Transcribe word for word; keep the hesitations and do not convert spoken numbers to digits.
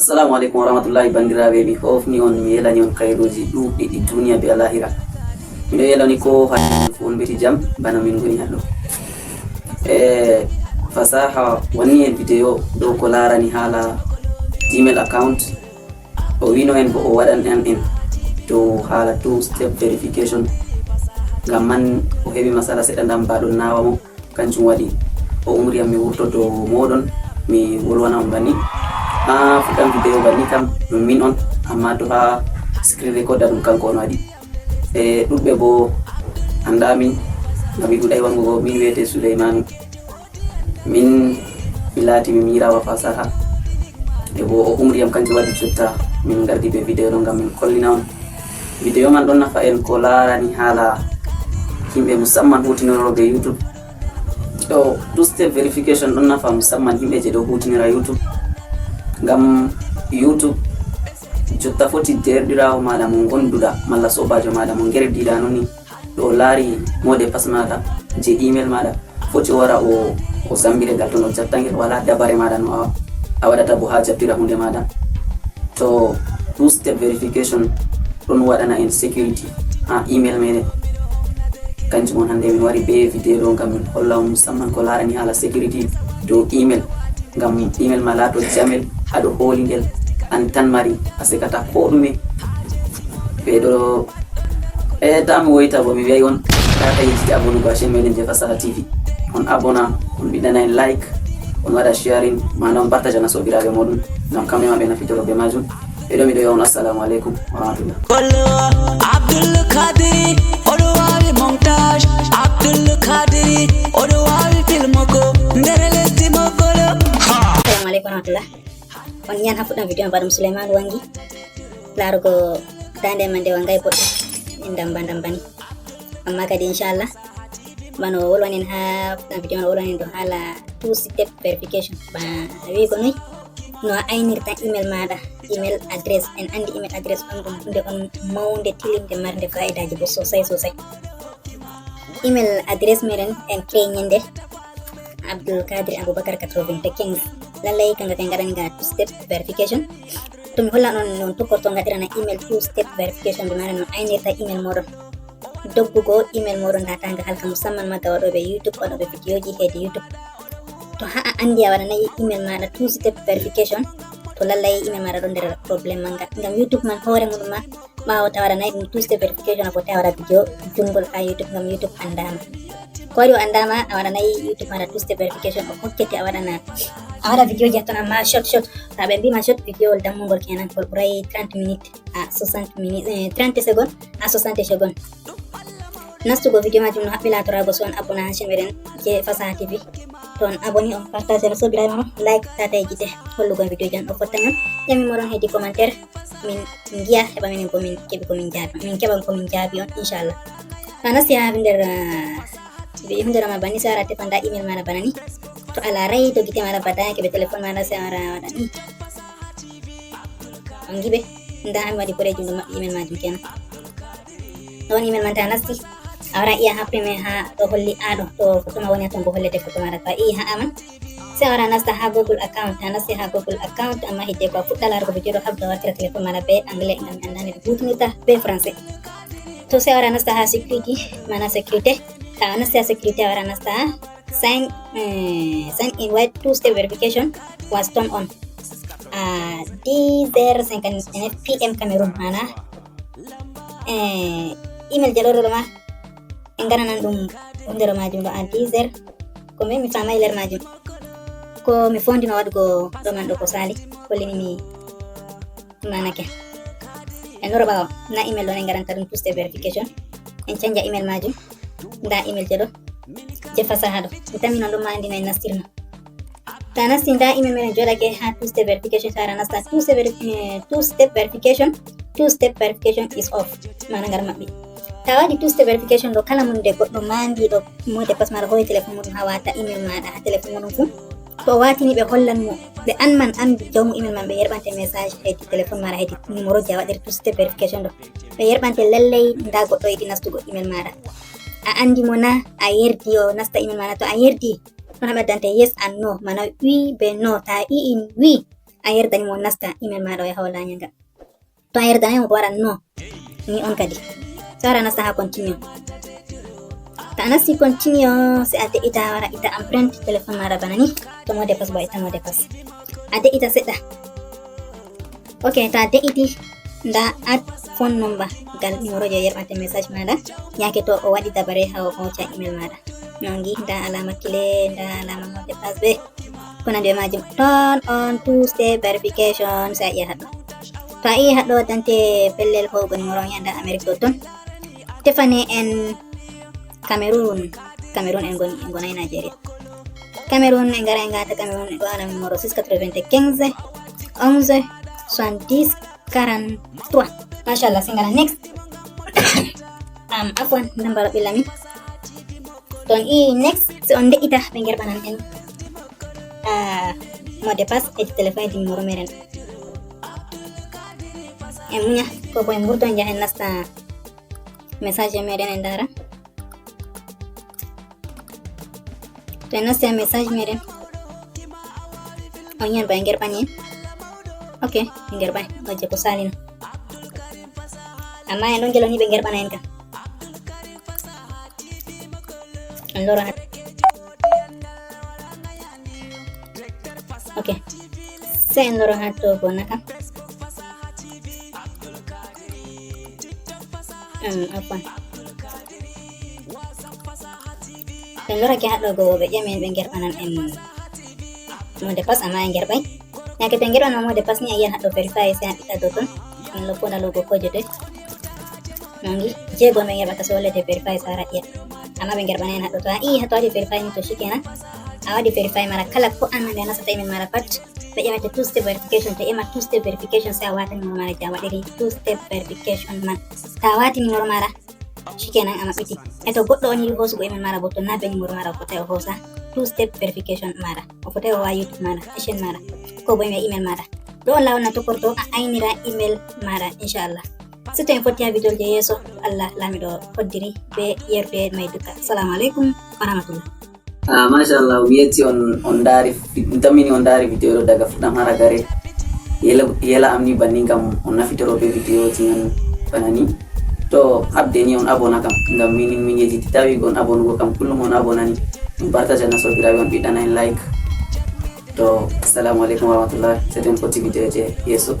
Assalamu aleykum warahmatullahi, banndiraaɓe, mi hoofni on, mi yelani on kayruuji ɗuuɗɗi ɗi duniya be alahira. Miɗo yelani ko haɗi fof on mbeti jam, bana min ngoni haɗo. E fasaha wanni en video dow ko laarani haala Gmail account. O wino en ko o waɗan en en dow haala two step verification. Ngam man o heɓi masala seɗɗa ndam baɗon nawa mo. Kanjum waɗi o umri am mi wurto dow moɗon, mi wolwana on banni. Ha fuɗɗam video banni kam ɗum min on, amma to ha screen recorder ɗum kanko on waɗi. E ɗuɗɓe bo anda min, ngam mi ɗuɗay wangugo. Min wiyete Suleymanu. Min mi laati mi miirawa fasaha. E bo o umri am kanjum waɗi jotta min ngardi be video ɗo ngam min kollina on. Video man ɗon nafa en ko laarani haala yimɓe musamman hutinoroɓe YouTube. Ɗo two step verification ɗon nafa musamman yimɓe je ɗo hutinira YouTube. Ngam YouTube jotta foti derɗirawo maɗa mo gonduɗa malla sobajo maɗa mo ngerdiɗa noni, ɗo laari mot de passe maɗa je email maɗa, foti o wara o, o zambire ngal to no jattangel wala dabare maɗa no a, a waɗata bo ha jappira hunde maɗa. To two step verification ɗon waɗana en security ha email meɗen. Kanjum on hande min wari be video ɗo ngam min holla on musamman ko larani haala security dow email. Ngam email ma laato jamel, aɗo hooli ngel, an tan mari, a sekata ko ɗume. Ɓe ɗo, e ta mi woyta bo mi wi'ay on tata yejjiti abonugo ha chaîne meɗen je Fasaha T V. On abona, on ɓiɗɗana en like, on waɗa sharing, mana on partage na sobiraɓe moɗon ngam kamɓe ma ɓe nafitoro be majum. Ɓe ɗo miɗo wi'a on assalamu aleykum wa rahmatullah. Kolo Abdul Kadiri, oɗo wawi montage. Abdul Kadiri, oɗo wawi filmo ko nder lesdi mo kolo. Assalamu aleykum wa rahmatullah. On yiyan ha fuɗɗam video on ba ɗum Suleymanu wangi. Larugo dande man nde wangay boɗɗum. En damba damba ni. Amma kadi inchallah bano wolwanin ha fuɗɗam video on wolwanin dow haala two step verification. Ba a wi ko noy no a aynirta email maɗa, email address. En andi email address on ɗum hunde on mawnde tilinde marnde fayidaji bo sosai sosai. Email address meɗen en create ñande Abdul Kadir Abubakar quatre-vingt-quinze. Lallay kanga kay ngaɗan nga two step verification. To mi hollan on non tokkorto ngaɗirana email two step verification, be mare no aynirta email moɗon. Doggugo email moɗon data nga halka musamman ma ga waɗoɓe YouTube, waɗoɓe videoji hedi YouTube. To ha a andi a waɗanay email maɗa two step verification, to lallay email maɗa ɗon nder problème manga. Ngam YouTube man hoore muɗum ma ɓawo ta waɗanay ɗum two step verification a foti a waɗa video jungol ha YouTube ngam YouTube andama. Ko waɗi o andama a waɗanay YouTube maɗa two step verification, o hokkete a waɗana a waɗa videoji hatton amma short short. Ta ɓe mbima short video wol dammugol kenan kol ɓuray trente minutes à soixante minutes, eh, trente secondes à soixante secondes. Nastugo video majum no haɓɓi latorago so on abona ha chaîne meɗen je Fasaha T V. To on aboni on partage no sobiraɓe mon, like tata e gite hollugo videoji an ɗo fotta on. Ƴami moɗon hedi commentaire min ngiya heɓa minen ko min keɓi ko min jaabi. Min keɓan ko min jaabi on inchallah. To a nasti ha nder, ah, ɓe hunde ma banni sara tefa nda email maɗa bana ni. To a larai to gite maɗa badake be téléphone maɗa sara waɗa ni. On giɓe nda ami waɗi boɗejum ɗo maɓɓi email majum kenan. Ɗon email man ta nasti a wara iya ha peme ha ɗo holli aɗo to foto ma woni ha ton bo hollete foto maɗa to a ii ha aman. Sai a wara nasta ha Google account, a nasti ha Google account amma hidde ko a fuɗɗa larugo video ɗo habda wartira téléphone maɗa be anglais ngam mi andani ɗo hutinirta be français. To sai a wara nasta ha security mana sécurité. Ta a nasti ha sécurité a wara nasta ha sign, eh, sign in with two step verification was turned on. À dix heures cinquante-neuf P M Cameroun mana, eh, email je ɗo ɗo ma en ngaranan ɗum hundere majum ɗo à dix heures. Ko mi mi famai ler majum ko mi fondino waɗugo ɗo man ɗo ko sali hollini mi manake. En loro ɓawo na email ɗo ne ngaranta ɗum two step verification. En canja email majum. Nda email je ɗo je Fasaha ɗo mi tammi non ɗum ma andi no en nastirno. Ta nasti nda email meɗen joɗake ha two step verification, sara nasta two step veri-, eh, two step verification. Two step verification is off. Mana ngar maɓɓi ta waɗi two step verification ɗo kala mun de goɗɗo mandi ɗo mode passe maɗa hoyi téléphone muɗum ha wata email maɗa ha téléphone muɗum fu. To o watini ɓe hollan mo ɓe an man an jawmu email man ɓe yerɓante message hedi téléphone maɗa hedi numéro je a waɗiri two step verification ɗo. Ɓe yerɓante lallay nda goɗɗo yiɗi nastugo email maɗa. A andi mo na a yerdi o nasta email maɗa, to a yerdi ɗon haɓaddante yes and no mana oui be no ta i in oui. A yerdani mo nasta email maɗa o yaha o lanya nga. To a yerdanayi mo bo waɗan no. Ni on kadi. Sara nasta ha continue. To a nasti continue se a de'ita wara ita empreinte téléphone maɗa bana ni. To mot de passe bo a ita mot de passe. A de'ita seɗɗa. Ok, to a de'iti nda add phone number gal numéro je yerɓate message maɗa. Yake to o waɗi dabare ha o hoca email maɗa. Nongi nda alama clé nda alama mot de passe be. Ko nandi e majum turn on two step verification se a yiya haɗɗo. To a yi haɗɗo dante pellel howgo numéro on yanda Amérique ɗo ton. Tefane en Cameroun. Cameroun en goni en gonay Nigeria. Cameroun en gara en gata Cameroun en ɗo ala numéro six quatre-vingt-quinze onze soixante-dix quarante-trois. Machallah se ngara next. Am afwan nambara ɓilla min. Ton i next se on de'ita ɓe gerɓanan en. Ah, mot de passe e téléphone e numéro meɗen. En muña ko ko en mburto en jaha en nasta message meɗen en dara. To en nasti message meɗen. On yan ba en gerɓani en. Ok, en gerɓani. Oje ko salino. Amma en ɗon geloni ɓe gerɓana en ka. En loro hat. Ok. Se en loro hat to gona kam. Um, afwan. En lorake haɗɗo go ɓe ƴami en ɓe gerɓanan en mot de passe amma en gerɓay. Yake to en gerɓan mot de passe ni a yiyan haɗɗo vérifier se a ɓiɗɗa dow ton. En loppo nda logo koje doy. Nongi jeego on ɓe gerɓata so wallete vérifier sara ƴiya. Amma ɓe gerɓana en haɗɗo to a i hato waɗi vérifier ni to shikenan. A waɗi vérifier mara kala ko an nde nasata email mara pat. Ɓe ƴamete two step verification to ƴama two step verification se a wata numéro mara je a waɗiri two step verification man. Ta wati numéro mara. Shikenan a maɓɓiti. E to goɗɗo on yiɗi hosugo email mara bo to na be numéro mara o fotai o hosa two step verification mara. O fotai o wa YouTube mara, chaîne mara. Ko bo email mara. Ɗo on lawol na tokorto a aynira email mara inchallah. Si to en fotti ha video je yeso Allah lamiɗo hoddiri be yerde may duka. Assalamu alaikum wa rahmatullah. Ah, machallah, mi yetti on on ndaari mi tammini on ndaari video ɗo daga fuɗɗam hara gare. Yela yela am ni banni kam on nafitoro be video ji man bana ni. To habde ni on abona kam ngam minin min yejiti tawi on abonugo kam kullum on abonani. On partage na sobiraɓe on ɓiɗɗana en like. To assalamu alaikum wa rahmatullah. Seten fotti video je yeso.